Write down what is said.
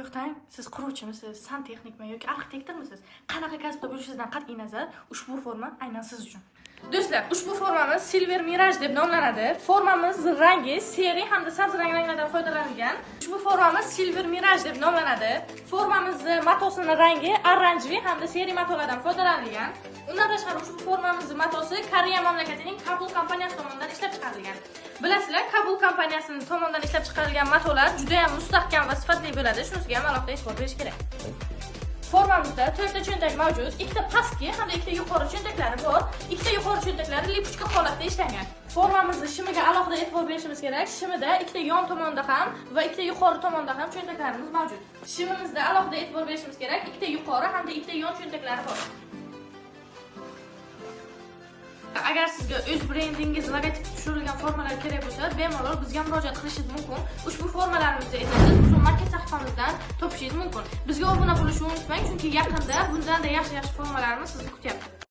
Yo'qdan, siz quruvchimisiz, santexnikmi yoki arxitektormisiz? Qanaqa kasbda bo'lishingizdan qat'iy nazar, ushbu forma aynan siz uchun. Do'stlar, ushbu formamiz Silver Mirage deb nomlanadi. Formamiz rangi серый hamda sabz rang ranglardan foydalanilgan. Ushbu formamiz Silver Mirage deb nomlanadi. Formamizni matosini rangi оранжевый hamda серый matolardan foydalanilgan. Undan tashqari, ushbu formamizni matosi Koreya mamlakatining Kabul kompaniyasi tomonidan ishlab chiqarilgan. Bilasizlar, Kabul kompaniyasining tomonidan ishlab chiqarilgan matolar juda ham mustahkam va sifatli bo'ladi. Shunisiga ham alohida e'tibor berish kerak. Formamizda to'rtta cho'ntak mavjud. Ikkita pastki hamda ikkita yuqori cho'ntaklari bor. Ikkita yuqori cho'ntaklari липучка holatda ishlangan. Formamizni shimiga alohida e'tibor berishimiz kerak. Shimida ikkita yon tomonda ham va ikkita yuqori tomonda ham cho'ntaklarimiz mavjud. Shimimizda alohida e'tibor berishimiz kerak. Ikkita yuqori hamda ikkita yon cho'ntaklari bor. Agar sizga o'z brendingiz logotipi tushirilgan formalar kerak bo'lsa, bemalol bizga murojaat qilishingiz mumkin. Ushbu formalarimizni esa siz Uzum Market sahifamizdan topishingiz mumkin. Bizga obuna bo'lishni unutmang, chunki yaqinda bundan-da yaxshi-yaxshi formalarimiz sizni kutyapti.